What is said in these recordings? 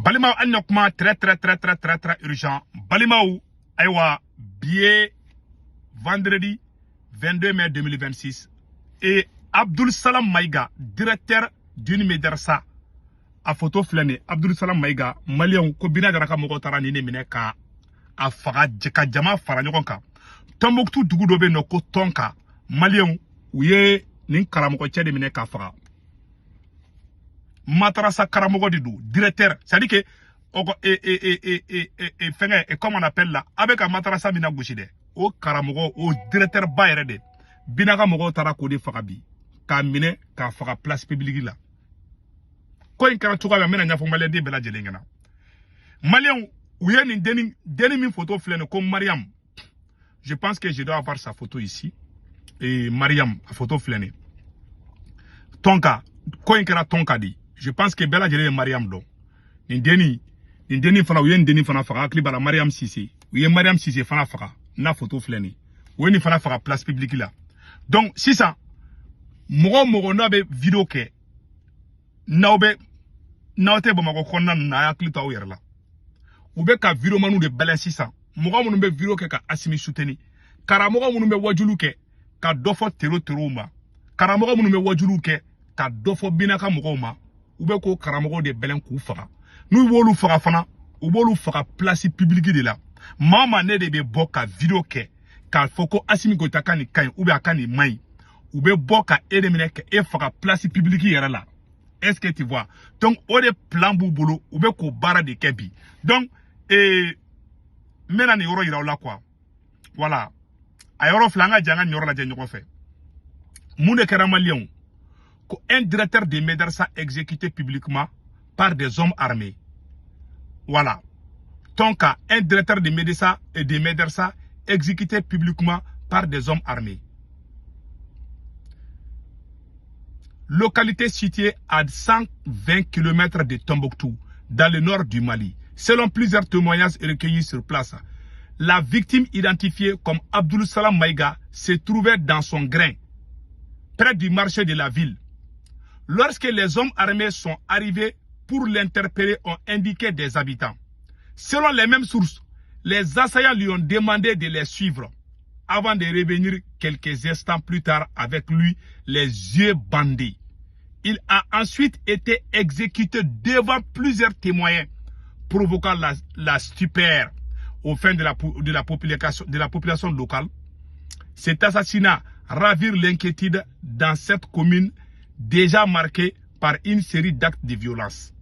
Balimaw, hali na kuma très très très très très très urgent. Balimaw, ayiwa, bi ye vendredi 22 mai 2026 et Abdul Salam Maïga, directeur d'une médersa, a photo filɛ nin ye. Abdul Salam Maïga, maliyɛnw, ko Bina Jara ka mɔgɔw taara nin de minɛ ka a faga, ka jama fara ɲɔgɔn kan. Tɔnbɔkutu dugu dɔ bɛ yen nɔ ko Tɔnka. Maliyɛnw, u ye nin karamɔgɔcɛ de minɛ k'a faga. Matarasa karamɔgɔ de don, directeur, c'est à dire que ɔkɔ e e e e e e e fɛngɛ e comment on appelle la, a bɛ ka matarasa min gosi dɛ, o karamɔgɔ, o directeur ba yɛrɛ de, Bina ka mɔgɔw taara k'o de faga bi, k'a minɛ k'a faga place publique la. Ko in kɛra cogoya min, n bɛna ɲɛfɔ maliyɛnden bɛɛ lajɛlen ɲɛna. Maliyɛnw, u ye nin denni denni min photo filɛ nin ko Mariam, je pense que je dois avoir sa photo ici. Et Mariam, a photo filɛ nin Tɔnka. Ko in kɛra Tɔnka de. Je pense que bɛɛ lajɛlen ye Mariam dɔn. Nin denni fana, u ye nin denni fana faga. Hakili b'a la, Mariam Sise, u ye Mariam Sise fana faga, n'a photo filɛ nin. U ye nin fana faga place publique la. Donc sisan, mɔgɔ o mɔgɔ n'a bɛ vidéo kɛ, n'aw bɛ, n'aw tɛ Bamakɔ kɔnɔna ninnu na, a y'a hakili to aw yɛrɛ la. U bɛ ka videomaniw de bɛlɛn sisan, mɔgɔ minnu bɛ vidéo kɛ ka Asimi soutenir, karamɔgɔ minnu bɛ wajulu kɛ ka dɔ fɔ tero terow ma, karamɔgɔ minnu bɛ wajuluw kɛ ka dɔ fɔ Bina ka mɔgɔw ma. U bɛ k'o karamɔgɔw de bɛlɛn k'u faga. N'u b'olu faga fana, u b'olu faga place publique de la. Maa maa ne de bɛ bɔ ka vidéo kɛ k'a fɔ ko Asimi Goyita ka nin ka ɲi ou bien a ka nin man ɲi, u bɛ bɔ ka e de minɛ ka e faga place publique yɛrɛ la. Est-ce que tu vois? Donc o de plan b'u bolo, u bɛ k'o baara de kɛ bi. Donc n bɛna nin yɔrɔ yira aw la quoi. Voilà, a yɔrɔ filɛ, an ka jɛ an ka nin yɔrɔ lajɛ ɲɔgɔn fɛ. Mun de kɛra, maliyɛnw? Ko un directeur de médersa exécuté publiquement par des hommes armés. Voilà. Tonka, un directeur de médersa et de médersa exécuté publiquement par des hommes armés. Localité située à 120 km de Tombouctou, dans le nord du Mali. Selon plusieurs témoignages recueillis sur place, la victime identifiée comme Abdul Salam Maïga se trouvait dans son grain, près du marché de la ville. Lorsque les hommes armés sont arrivés pour l'interpeller, ont indiqué des habitants. Selon les mêmes sources, les assaillants lui ont demandé de les suivre avant de revenir quelques instants plus tard avec lui, les yeux bandés. Il a ensuite été exécuté devant plusieurs témoins, provoquant la stupeur au sein de la population locale. Cet assassinat ravive l'inquiétude dans cette commune déjà marquée par une série d'actes de violence.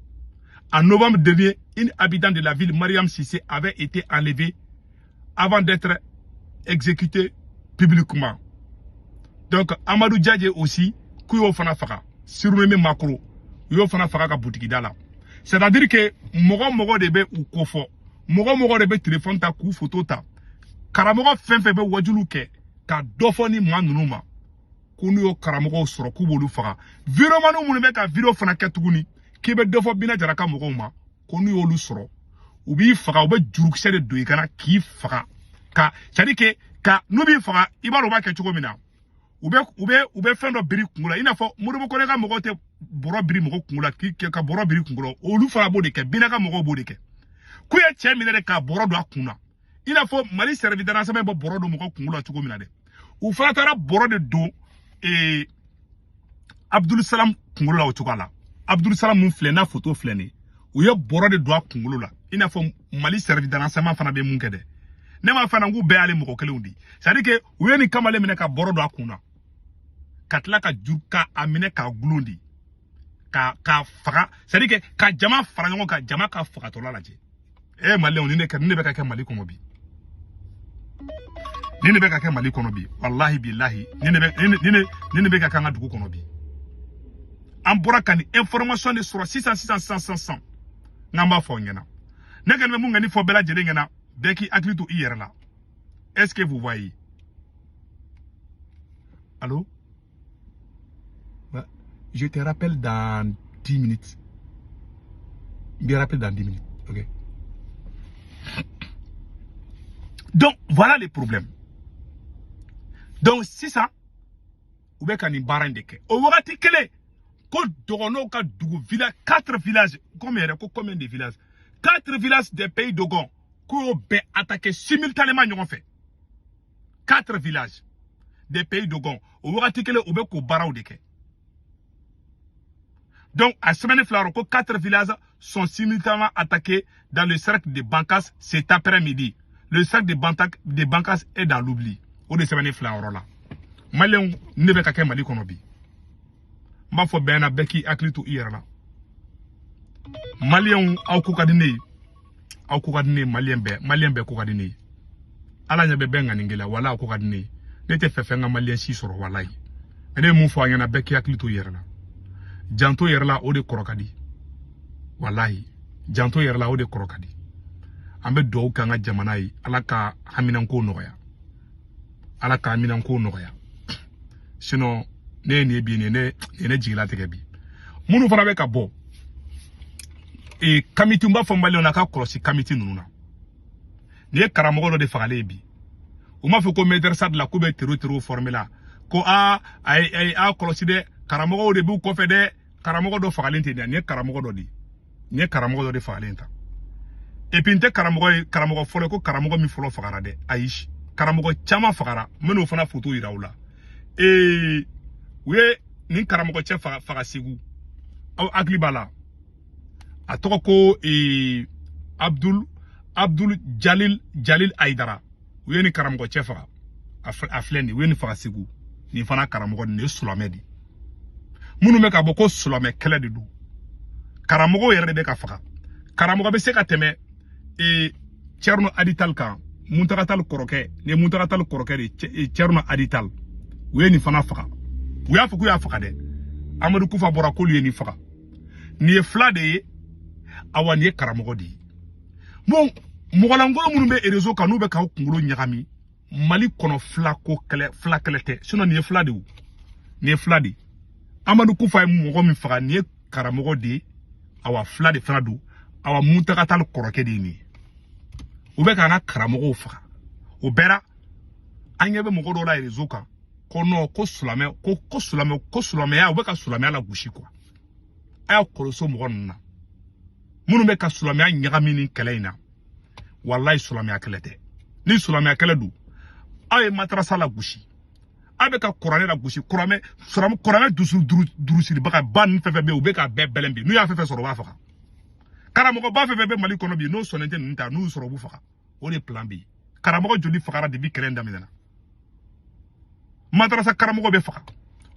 En novembre dernier, une habitante de la ville, Mariam Sissé, avait été enlevée avant d'être exécutée publiquement. Donc, Amadou Djadje aussi, k'u y'o fana faga, surnommé Macro, u y'o fana faga ka butigi da la. C'est-à-dire que mɔgɔ mɔgɔ de bɛ u kofɔ, mɔgɔ mɔgɔ de bɛ téléphone ta k'u photo ta, karamɔgɔ fɛn fɛn bɛ wajulu kɛ ka dɔ fɔ ni maa ninnu ma, ko n'u y'o karamɔgɔw sɔrɔ, k'u b'olu faga. Vidéomaniw minnu bɛ ka vidéo fana kɛ tuguni k'i bɛ dɔ fɔ Bina Jara ka mɔgɔw ma, ko n'u y'olu sɔrɔ, u b'i faga, u bɛ jurukisɛ de don i kana k'i faga. Ka c'est à dire que ka n'u b'i faga, i b'a dɔn u b'a kɛ cogo min na, u bɛ fɛn dɔ biri kungo la, i n'a fɔ Modibo Kone ka mɔgɔw tɛ bɔrɔ biri mɔgɔ kungo la, k'i ka bɔrɔ biri kungo la, olu fana b'o de kɛ. Bina ka mɔgɔw b'o de kɛ. K'u ye cɛ minɛ de ka bɔrɔ don a kun na, i n'a fɔ Mali service de renseignement bɛ bɔrɔ don mɔgɔ kungo la cogo min na dɛ. U fana taara bɔrɔ de don Abdul Salam kunkolo la o cogoya la. Abdul Salam mun filɛ, n'a photo filɛ nin ye, u ye bɔrɔ de don a kunkolo la, i n'a fɔ Mali service de renseignement fana bɛ mun kɛ dɛ. Ne m'a fana k'u bɛɛ y'ale mɔgɔ kelenw de. C'est à dire que u ye nin kamalen minɛ ka bɔrɔ don a kun na, ka tila ka juru ka a minɛ k'a gulon de ka faga, c'est à dire que ka jama fara ɲɔgɔn kan, jama ka fagatɔla lajɛ. E maliyɛnw, nin de kɛ, nin de bɛ ka kɛ Mali kɔnɔ bi, nin de bɛ ka kɛ Mali kɔnɔ bi. Walahi bilahi, nin de bɛ ka kɛ an ka dugu kɔnɔ bi. An bɔra ka nin information de sɔrɔ sisan sisan sisan sisan sisan, n'an b'a fɔ aw ɲɛna. Ne kɔni bɛ mun kɔni fɔ bɛɛ lajɛlen ɲɛna, bɛɛ k'i hakili to i yɛrɛ la. Est-ce que vous voyez? Allô? Je te rappelle dans 10 minutes. Je te rappelle dans 10 minutes. Ok. Donc, voilà les problèmes. Donc, sisan, u bɛ ka nin baara in de kɛ. O wagati kelen, Ko dɔgɔnɔw ka dugu village, quatre villages, comme yɛrɛ ko combien de villages, quatre villages des pays Dogon, k'u y'o bɛɛ attaqué simultanément ɲɔgɔn fɛ. Quatre villages des pays Dogon, o wagati kelen u bɛ k'o baaraw de kɛ. Donc a semaine fila ko quatre villages sont simultanément attaqués dans le cercle de Bankas cet après-midi. Le cercle de Bankas est dans l'oubli. O de sɛbɛnni fila yɔrɔ la. Maliyɛnw, ne bɛ ka kɛ Mali kɔnɔ bi, n b'a fɔ bɛɛ na, bɛɛ k'i hakili to i yɛrɛ la. Maliyɛnw, aw ko ka di ne ye, aw ko ka di ne ye. Maliyɛn bɛɛ, maliyɛn bɛɛ ko ka di ne ye. Ala ɲɛ bɛ bɛɛ ŋaninge la. Wala aw ko ka di ne ye. Ne tɛ fɛ fɛn ka maliyɛn si sɔrɔ, walayi. Ne ye mun fɔ a ɲɛna? Bɛɛ k'i hakili to i yɛrɛ la, janto yɛrɛ la, o de kɔrɔ ka di. Walayi, janto yɛrɛ la, o de kɔrɔ ka di. An bɛ dugawu kɛ an ka jamana ye, Ala ka haminanko nɔgɔya, Ala ka haminanko nɔgɔya. Sinon ne ye nin ye bi, nin ye ne jigilatigɛ bi. Minnu fana bɛ ka bɔ ee kamiti, n b'a fɔ maliyɛnw na, ka kɔlɔsi kamiti ninnu na. Nin ye karamɔgɔ dɔ de fagalen ye bi. U m'a fɔ ko maîtresse de la k'u bɛ terro terro former la, ko aa, ayi, a kɔlɔsi dɛ, karamɔgɔw de b'u kɔfɛ dɛ. Karamɔgɔ dɔ fagalen tɛ. Nin ye karamɔgɔ dɔ de ye, nin ye karamɔgɔ dɔ de fagalen ta. Et puis n tɛ karamɔgɔ ye, karamɔgɔ fɔlɔ ko karamɔgɔ min fɔlɔ fagara dɛ, ayi, karamɔgɔ caman fagara. N bɛn'o fana foto yira u la. U ye nin karamɔgɔ cɛ faga faga Segu, aw hakili b'a la, a tɔgɔ ko Abdul Jalil Aydara. U ye nin karamɔgɔ cɛ faga, a filɛ nin, u ye nin faga Segu. Nin fana karamɔgɔ, nin ye silamɛ de. Minnu bɛ ka bɔ ko silamɛ kɛlɛ de don, karamɔgɔw yɛrɛ de bɛ ka faga. Karamɔgɔ bɛ se ka tɛmɛ Thierno Hady Tall kan, Mountaga Tall kɔrɔkɛ. Nin ye Mountaga Tall kɔrɔkɛ de ye, Thierno Hady Tall. U ye nin fana faga. U y'a fɔ k'u y'a faga dɛ. Amadou Koufa bɔra k'olu ye nin faga. Nin ye fila de ye. Awa, nin ye karamɔgɔ de ye. Bon, mɔgɔlankolon minnu bɛ réseau kan, n'u bɛ k'aw kunkolo ɲagami Mali kɔnɔ, fila ko kɛlɛ, fila kɛlɛ tɛ. Sinon nin ye fila de ye o, nin ye fila de ye. Amadou Koufa ye mɔgɔ min faga, nin ye karamɔgɔ de ye. Awa, fila de fana don. Awa, Mountaga Tall kɔrɔkɛ de ye nin ye. U bɛ k'an ka karamɔgɔw faga. O bɛɛ an ɲɛ bɛ mɔgɔ dɔw la réseau kan ko non, ko silamɛ, ko silamɛ, ko silamɛya, u bɛ ka silamɛya la gosi quoi. A y'a kɔlɔsi o mɔgɔ ninnu na, minnu bɛ ka silamɛya ɲagami ni kɛlɛ in na. Walayi, silamɛya kɛlɛ tɛ. Ni silamɛya kɛlɛ don, aw ye matarasa la gosi, aw bɛ ka kuranɛ la gosi. Kuranɛ, kuranɛ dusu durusiribaga ba ninnu fɛn fɛn bɛ yen, u bɛ k'a bɛɛ bɛlɛn bi. N'u y'a fɛn fɛn sɔrɔ, u b'a faga. Karamɔgɔba fɛn fɛn bɛ Mali kɔnɔ bi, n'o sɔnnen tɛ ninnu ta, n'u y'u sɔrɔ, u b'u faga. O de ye plan B. Karamɔgɔ joli fagara depuis kɛlɛ in daminɛna? Madarasa karamɔgɔ bɛ faga.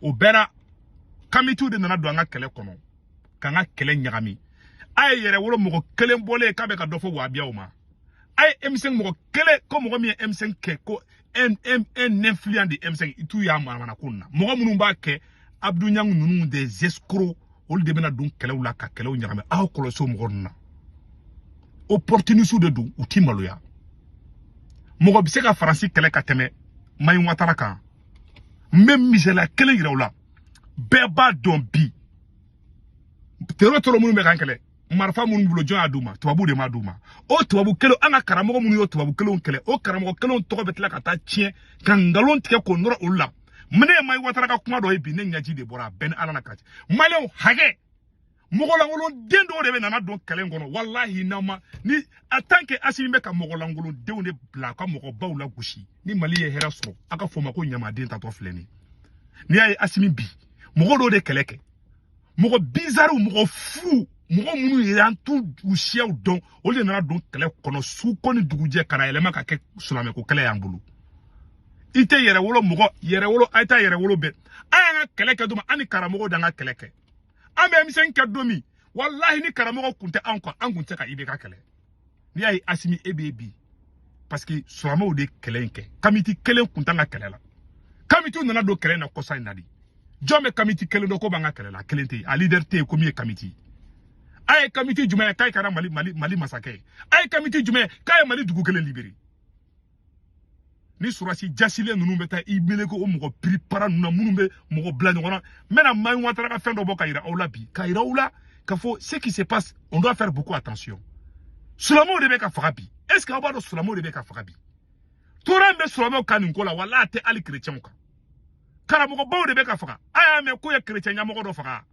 O bɛɛ la, kamitiw de nana don an ka kɛlɛ kɔnɔ k'an ka kɛlɛ ɲagami. A ye yɛrɛ wolo mɔgɔ kelen bɔlen k'a bɛ ka dɔ fɔ wabiyaw ma. A ye M5 mɔgɔ kelen ko mɔgɔ min ye M5 kɛ, ko un influent de M5, i t'u y'a manamana ko nin na. Mɔgɔ minnu b'a kɛ, Abdou Niang ninnu, des escrocs, olu de bɛna don kɛlɛw la ka kɛlɛw ɲagami. Aw kɔlɔsi o mɔgɔ ninnu na, opportunistes de don, u ti maloya. Mɔgɔ bɛ se ka Faransi kɛlɛ ka tɛmɛ Mayi Watara kan? N bɛ misaliya kelen yira u la. Bɛɛ b'a dɔn bi, terro terro minnu bɛ k'an kɛlɛ, marifa minnu bolo, jɔn y'a d'u ma? Tubabu de m'a d'u ma. O tubabu kelen, an ka karamɔgɔ minnu y'o tubabu kelenw kɛlɛ, o karamɔgɔ kelenw tɔgɔ bɛ tila ka taa tiɲɛ ka nkalon tigɛ k'o nɔrɔ olu la. Ne ye Mayi Watara ka kuma dɔ ye bi, ne ɲɛji de bɔra. A bɛɛ ni Ala na kati. Maliyɛnw, hakɛ mɔgɔlankolon den dɔw de bɛ nana don kɛlɛ in kɔnɔ. Walahi, n'aw ma ni en tant que Asimi bɛ ka mɔgɔlankolon denw de bila a ka mɔgɔbaw la gosi, ni Mali ye hɛrɛ sɔrɔ, a ka fɔ ma ko ɲamaden tatɔ filɛ nin ye. N'i y'a ye Asimi bi, mɔgɔ dɔw de kɛlɛ kɛ, mɔgɔ bizarre, mɔgɔ fu, mɔgɔ minnu yɛrɛ an t'u u siyaw dɔn, olu de nana don kɛlɛ kɔnɔ su ko ni dugujɛ, ka na yɛlɛma ka kɛ silamɛko kɛlɛ y'an bolo. I tɛ yɛrɛ wolo mɔgɔ yɛrɛ wolo, a ye taa yɛrɛ wolo bɛɛ. An y'an ka kɛlɛ kɛ don min, an ni karamɔgɔw d'an ka kɛlɛ kɛ. An bɛ M5 kɛ don min, walahi, ni karamɔgɔ kun tɛ anw kan, an kun tɛ ka IBK kɛlɛ. N'i y'a ye Asimi e bɛ bi, parce que silamɛw de kɛlɛ in kɛ. Kamiti kelen kun t'an ka kɛlɛ la. Kamitiw nana don kɛlɛ in na kɔsa in na de. Jɔn bɛ kamiti kelen dɔn ko b'an ka kɛlɛ la? Kelen tɛ yen. A leader tɛ yen ko min ye kamiti. A ye kamiti jumɛn ye k'a kɛra Mali masakɛ ye? A ye kamiti jumɛn ye k'a ye Mali dugu kelen libéré? Ni sɔrɔsi jasilen ninnu bɛ taa i meleke o mɔgɔ piripara ninnu na, minnu bɛ mɔgɔ bila ɲɔgɔn na. N bɛna Mayi Watara ka fɛn dɔ bɔ ka yira aw la bi, ka yira aw la ka fɔ ce qui se passe, on doit faire beaucoup attention. Silamɛw de bɛ ka faga bi. Est ce que aw b'a dɔn silamɛw de bɛ ka faga bi? Tɔɔrɔ in bɛ silamɛw kan nin ko la, wala a tɛ hali kerecɛnw kan. Karamɔgɔbaw de bɛ ka faga. A y'a mɛn k'u ye kerecɛn ɲɛmɔgɔ dɔ faga.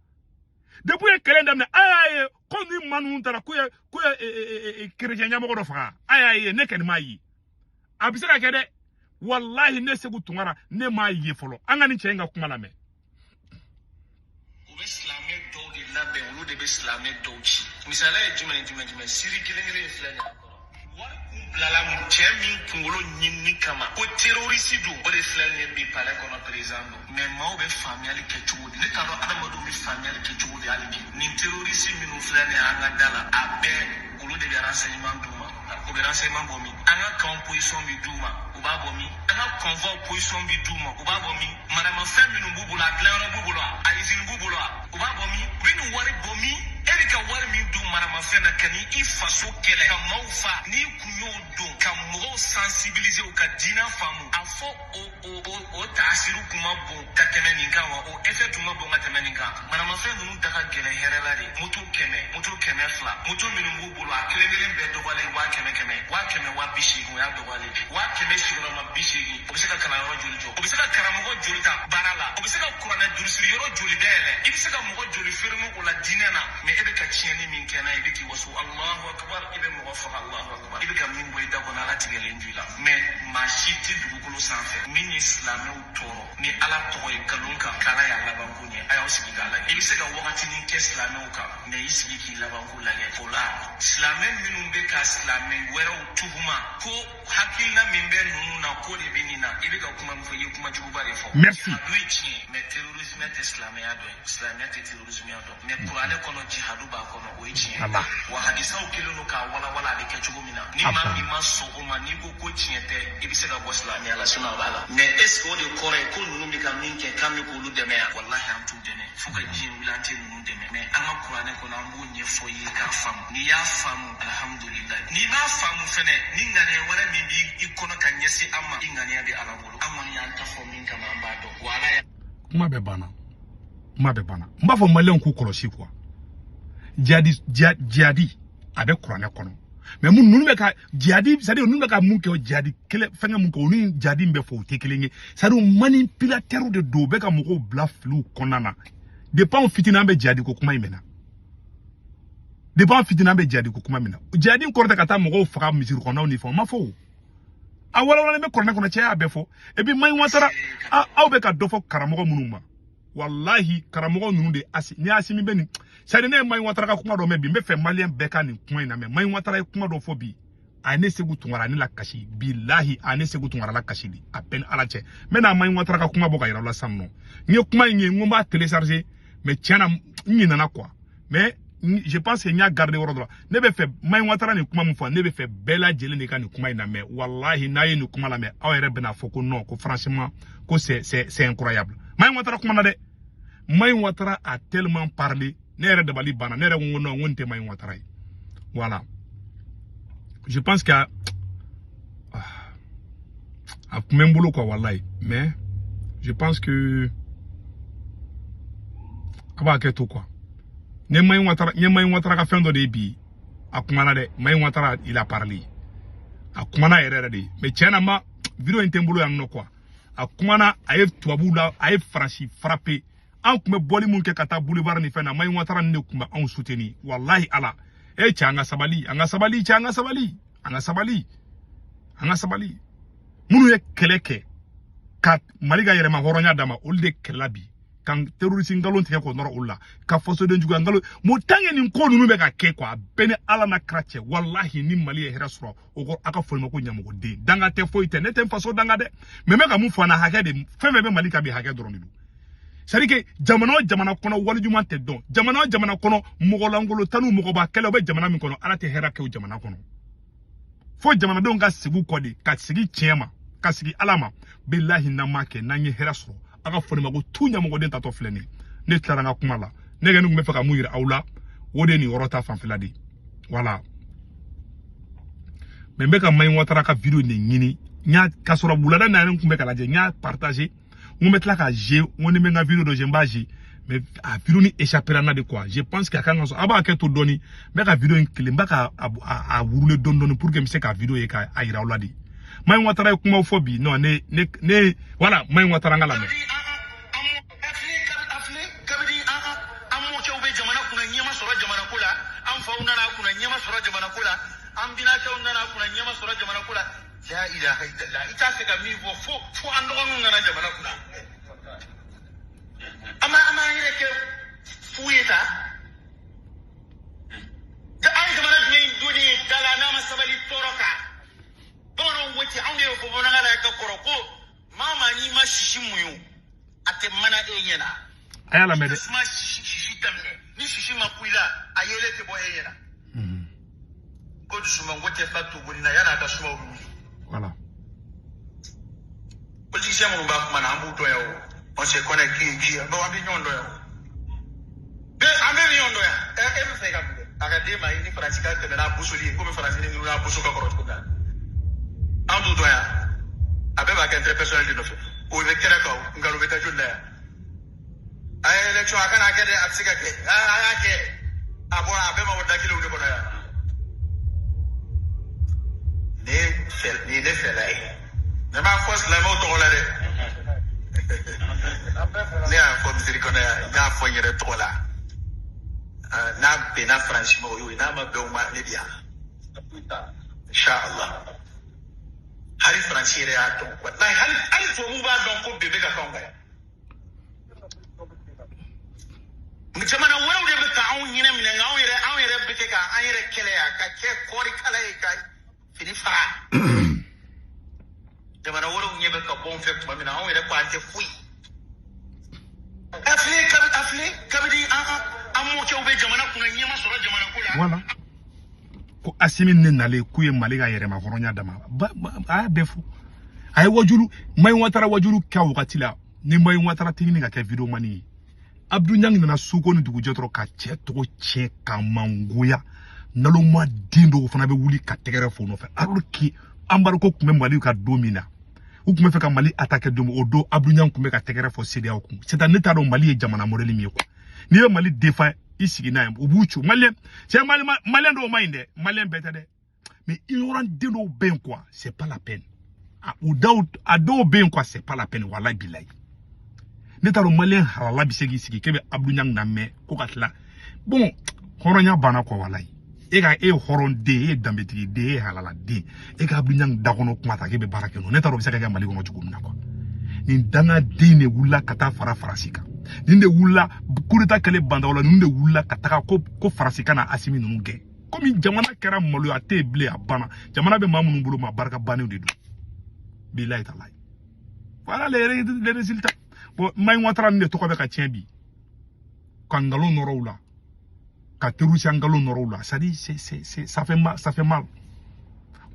Depuis ye kɛlɛ in daminɛ, a y'a ye ko ni maa ninnu taara k'u ye chrétien ɲɛmɔgɔ dɔ faga. A y'a ye, ne kɔni m'a ye. A bɛ se ka kɛ dɛ, walahi ne Seku Tunkara, ne m'a ye fɔlɔ. An ka nin cɛ in ka kuma lamɛn. U bɛ silamɛ dɔw de labɛn, olu de bɛ silamɛ dɔw ci. Misaliya ye jumɛn ye, jumɛn jumɛn? Siri kelen kelen filɛ nin ye, wari kun bilala cɛ min kunkolo ɲinini kama ko terroriste don, o de filɛ nin ye bi palais kɔnɔ, président don. Mais maaw bɛ faamuyali kɛ cogo di? Ne t'a dɔn adamadenw bɛ faamuyali kɛ cogo di hali bi. Nin terroriste minnu filɛ nin ye an ka da la, a bɛɛ olu de bɛ renseignement d'u ma. U bɛ renseignement bɔ min? An ka camp position bɛ d'u ma, u b'a bɔ min? An ka convoi position bɛ d'u ma, u b'a bɔ min? Maramafɛn minnu b'u bolo, a dilanyɔrɔ b'u bolo, a usine b'u bolo, u b'a bɔ min? U bɛ nin wari bɔ min? E bɛ ka wari min don maramafɛn na ka n'i faso kɛlɛ ka maaw fa, n'i kun y'o don ka mɔgɔw sensibiliser u ka diinɛ faamu, a fɔ o taasiru kun ma bon ka tɛmɛ nin kan wa? O effet tun ma bon ka tɛmɛ nin kan? Maramafɛn ninnu da ka gɛlɛn hɛrɛ la de. Moto 100, moto 200, moto minnu b'u bolo, a kelen kelen bɛɛ dɔgɔyalen 100 100, 100 180, o y'a dɔgɔyalen 100 sigiyɔrɔma 80. O bɛ se ka kalanyɔrɔ joli jɔ? O bɛ se ka karamɔgɔ joli ta baara la? O bɛ se ka kuranɛ durusiri yɔrɔ joli dayɛlɛ? I bɛ se ka mɔgɔ joli fermer o la diinɛ na? Mais e bɛ ka tiɲɛni min kɛ n'a ye, i bɛ k'i waso Alahu akibar, i bɛ mɔgɔ faga Alahu akibar, i bɛ ka min bɔ i da kɔnɔ, Ala tigɛlen don i la. Mais maa si tɛ dugukolo sanfɛ min ye silamɛw tɔɔrɔ ni Ala tɔgɔ ye nkalon kan k'Ala y'a labanko ɲɛ. A y'aw sigi k'a lajɛ. I bɛ se ka wagatinin kɛ silamɛw kan, mais i sigi k'i labanko lajɛ. O la silamɛ minnu bɛ ka silamɛ wɛrɛw tuhuma ko hakilina min bɛ ninnu na, ko de bɛ nin na, i bɛ ka kuma min fɔ, i ye kuma juguba de fɔ. Merci. Jihadu ye tiɲɛ, mais terrorisme tɛ silamɛya dɔ ye, silamɛya tɛ terrorisme dɔn. Mais kuranɛ kɔnɔ, jihadu b'a kɔnɔ, o ye tiɲɛ. Allah. Wa hadisaw kɛlen don k'a walawala a bɛ kɛ cogo min na. Ni maa min ma sɔn o ma, n'i ko ko tiɲɛ tɛ, i bɛ se ka bɔ silamɛya la, sinon a b'a la. Mais est ce que o de kɔrɔ ye ko ninnu bɛ ka min kɛ k'an bɛ k'olu dɛmɛ yan? Walahi an t'u dɛmɛ, fo ka diɲɛ wuli an tɛ ninnu dɛmɛ. Mais an ka kuranɛ kɔnɔ, an b'o ɲɛfɔ i ye k'a faamu. N'i y'a faamu, alhamdulilayi. N'i m'a faamu fɛnɛ, ni ŋaniya wɛrɛ min b'i kɔnɔ ka ɲɛsin an ma, i ŋaniya bɛ Ala bolo. An kɔni y'an ta fɔ min kama, an b'a dɔn wa Ala y'a. Kuma bɛɛ banna, kuma bɛɛ banna. N b'a fɔ maliyɛnw k'u kɔlɔsi quoi. Jihadi, jihadi a bɛ kuranɛ kɔnɔ, mais mun ninnu bɛ ka jihadi, c'est à dire ninnu bɛ ka mun kɛ, o jihadi kɛlɛ fɛngɛ mun kɛ, o ni jihadi min bɛ fɔ, o tɛ kelen ye. C'est à dire manipulateur de don, u bɛ ka mɔgɔw bila filiw kɔnɔna na. Depuis anw fitinin an bɛ jihadi ko kuma in mɛn, depuis an fitinin an bɛ jihadi ko kuma min na. Jihadi kɔrɔ tɛ ka taa mɔgɔw faga misiri kɔnɔnaw ni fɛnw, ma fɔ o. A walawalalen bɛ kuranɛ kɔnɔ, cɛ y'a bɛɛ fɔ. Et puis Mayi Watara, aw bɛ ka dɔ fɔ karamɔgɔ minnu ma, walahi karamɔgɔ ninnu de asi ni Asimi bɛ nin. C'est à dire ne ye Mayi Watara ka kuma dɔ mɛn bi, n bɛ fɛ maliyɛn bɛɛ ka nin kuma in lamɛn. Mayi Watara ye kuma dɔ fɔ bi, a ye ne Seku Tunkara, a ne la kasi. Bilahi a ne Seku Tunkara la kasi de, a bɛɛ ni Ala cɛ. N bɛ na Mayi Watara ka kuma bɔ ka yira aw la sisan nɔ. N ye kuma in ye, n ko n b'a télécharger, mais tiɲɛ na n ɲinɛna quoi. Mais je pense que n y'a garder yɔrɔ dɔ la. Ne bɛ fɛ Mayi Watara nin kuma min fɔ, ne bɛ fɛ bɛɛ lajɛlen de ka nin kuma in lamɛn. Walahi n'a ye nin kuma lamɛn, aw yɛrɛ bɛna fɔ ko non, ko franchement ko c'est incroyable. Mayi Watara kuma na dɛ, Mayi Watara a tellement parlé, ne yɛrɛ dabali banna. Ne yɛrɛ ko non, n ko nin tɛ Mayi Watara ye. Voilà, je pense que a tun bɛ n bolo quoi, walahi. Mais je pense que a b'a kɛ to quoi. Ne Mayi Watara, n ye Mayi Watara ka fɛn dɔ de ye bi, a kumana dɛ. Mayi Watara, il a parlé, a kumana yɛrɛ yɛrɛ de. Mais tiɲɛ na, ma vidéo in tɛ n bolo yan nɔ quoi. A kumana, a ye tubabuw la, a ye Faransi frappé. An tun bɛ bɔli mun kɛ ka taa boulevard ni fɛn na, Mayi Watara ni de tun bɛ anw soutenir. Walahi Ala e cɛ, an ka sabali, an ka sabali cɛ, an ka sabali, an ka sabali, an ka sabali. Minnu ye kɛlɛ kɛ ka Mali ka yɛrɛma hɔrɔnya d'a ma, olu de kɛlɛla bi ka terroriste nkalon tigɛ k'o nɔrɔ olu la, ka fasoden juguya nkalon. Mo tant que nin ko ninnu bɛ ka kɛ quoi, a bɛɛ ni Ala n'a kira cɛ. Walahi ni Mali ye hɛrɛ sɔrɔ, o ko a ka fɔ ma ko ɲamɔgɔden danga tɛ, foyi tɛ. Ne tɛ n faso danga dɛ, mais n bɛ ka mun fɔ an na, hakɛ de, fɛn fɛn bɛ Mali kan bi, hakɛ dɔrɔn de don. C'est à dire que jamana o jamana kɔnɔ, walijuman tɛ dɔn. Jamana o jamana kɔnɔ, mɔgɔlankolon tanu, mɔgɔba kɛlɛ o bɛ jamana min kɔnɔ, Ala tɛ hɛrɛ kɛ o jamana kɔnɔ. Fo jamanadenw ka segin u kɔ de, ka segin tiɲɛ ma, ka segin Ala ma. Bilahi n'an m'a kɛ, n'an ye hɛrɛ sɔrɔ, a ka fɔ ne ma ko tu ɲɛmɔgɔden tatɔ filɛ nin ye. Ne tilara n ka kuma la, ne kɔni tun bɛ fɛ ka mun yira aw la, o de ye nin yɔrɔ ta fanfɛla de ye. Voilà, mais n bɛ ka Mayi Watara ka vidéo de ɲini. N y'a k'a sɔrɔ wulada na, n tun bɛ ka lajɛ, n y'a partager, n ko n bɛ tila ka je, n ko ni n bɛ n ka vidéo dɔ je, n b'a je, mais a vidéo ni échappera n na de quoi. Je pense que a kan ka sɔrɔ a b'a kɛ to dɔɔni. N bɛ ka vidéo in kelen, n bɛ ka a wurulen dɔɔni dɔɔni pour que n bɛ se ka vidéo ye ka a yira aw la de. Mayi Watara ye kumaw fɔ bi. Non, ne ne ne, voilà, Mayi Watara, n ka lamɛn. Kabini an mɔkɛw bɛ jamana sɔrɔ jamana ko la, an binakɛw nana kunna ɲɛma sɔrɔ jamana ko la. La ilaha illallah, i t'a fɛ ka min fɔ fo an dɔgɔninw nana jamana kunna. An b'an yɛrɛ kɛ fu ye ta. An ye jamana jumɛn donni ye da la n'a ma sabali tɔɔrɔ kan? Bamananw ko ten, anw de y'o fɔ bamanankan na ka kɔrɔ ko maa o maa n'i ma sisi muɲu, a tɛ mana e ɲɛna. A y'a lamɛn dɛ. Tasuma sisi daminɛ, ni sisi ma ku i la, a yelen tɛ bɔ e ɲɛna. Ko dusumango tɛ fa tuguni na, yan'a ka suma, o bɛ wuli. Voilà. Politicien minnu b'a kuma na, an b'u dɔn yan o. On se connaît qui est qui. Bon, an bɛ ɲɔgɔn dɔn yan o. Bɛɛ, an bɛɛ bɛ ɲɔgɔn dɔn yan. Ɛ, e bɛ fɛ ka mun kɛ? A ka den ma i ni Faransi ka tɛmɛ n'a bosoli ye, komi Faransi ni ninnu n'a boso ka kɔrɔ cogo min na. An t'u dɔn yan. A bɛɛ b'a kɛ intérêt personnel de nɔfɛ. O bɛ kɛnɛ kan o, nkalon bɛ taa joli la yan? A ye élection, a kana kɛ dɛ, a tɛ se ka kɛ. A y'a kɛ. A bɔra, a bɛɛ ma bɔ da kelenw de kɔnɔ yan. Nin ye ne fɛla ye. Ne m'a fɔ silamɛw tɔgɔ la dɛ. Ne y'a fɔ misiri kɔnɔ yan, n y'a fɔ n yɛrɛ tɔgɔ la. N'a bɛnna Faransi ma, o y'o ye, n'a ma bɛn o ma, ne bi yan. Inshallah. Hali Faransi yɛrɛ y'a dɔn. Walahi, hali tubabuw b'a dɔn ko bɛɛ bɛ ka k'anw kan yan. Jamana wɛrɛw de bɛ ka anw hinɛ minɛ, nka anw yɛrɛ bɛ kɛ ka an yɛrɛ kɛlɛ yan, ka kɛ kɔɔri kala ye, ka fini faga. Jamana wɛrɛw ɲɛ bɛ ka bɔ anw fɛ tuma min na, anw yɛrɛ ko an tɛ foyi. A filɛ kabi, a filɛ kabini an mɔkɛw bɛ jamana kunna, ɲɛma sɔrɔ jamana ko la. Voilà. Ko Asimi ne nalen k'u ye Mali ka yɛrɛma hɔrɔnya d'a ma. A y'a bɛɛ fɔ. A ye wajulu, Mayi Watara wajulu kɛ a wagati la. Ni Mayi Watara tɛ ɲini ka kɛ vidéoman ye. Abdou Niang nana suko ni dugujɛ dɔrɔn ka cɛ tɔgɔ tiɲɛ ka mangoya. Naloma den dɔw fana bɛ wuli ka tɛgɛrɛ fɔ o nɔfɛ. Alors que embargo tun bɛ Mali ka don min na, u tun bɛ fɛ ka Mali attaquer don min, o don Abdou Niang tun bɛ ka tɛgɛrɛ fɔ CEDEAO kun. C'est à dire ne t'a dɔn Mali ye jamana modèle min ye quoi. N'i ye Mali défend, i sigi n'a ye, u b'u ci. Malien, c'est Malien dɔw ma ɲi dɛ, Malien bɛɛ tɛ dɛ. Mais ignorant den dɔw bɛ yen quoi, c'est pas la peine. A u daw a dɔw bɛ yen quoi, c'est pas la peine, walahi bilahi. Ne t'a dɔn Malien halala bɛ se k'i sigi k'e bɛ Abdou Niang lamɛn ko ka tila. Bon, hɔrɔnya banna quoi, walahi. E ka e ye hɔrɔn den, e ye danbetigi den, e ye halala den. E ka Abdou Niang da kɔnɔ kuma ta k'e bɛ baara kɛ n'o. Ne t'a dɔn o bɛ se ka kɛ Mali kɔnɔ cogo min na quoi. Nin dangaden de wulila ka taa fara Faransi kan. Nin de wulila coup d'état kɛlen Bandaw la, ninnu de wulila ka taga ko Faransi ka na Asimi ninnu gɛn. Komi jamana kɛra maloya tɛ yen bilen, a banna. Jamana bɛ maa minnu bolo, maa barika bannenw de don. Bilahi talahi. Voilà les résultats. Bon, Mayi Watara nin de tɔgɔ bɛ ka tiɲɛ bi. Ka nkalon nɔrɔ u la. Ka terroriste nkalon nɔrɔ u la. C'est-à-dire c'est ça fait mal, ça fait mal.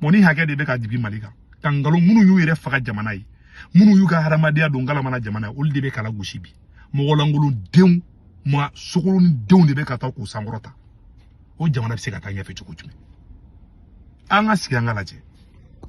Bon, ni hakɛ de bɛ ka jigin Mali kan. Ka nkalon minnu y'u yɛrɛ faga jamana ye. Minnu y'u ka hadamadenya don ngalamana jamana ye, olu de bɛ kala gosi bi. Mɔgɔlankolon denw, ma sokolonin denw de bɛ ka taa k'u sankɔrɔta. O jamana bɛ se ka taa ɲɛfɛ cogo jumɛn? An ka sigi an ka lajɛ.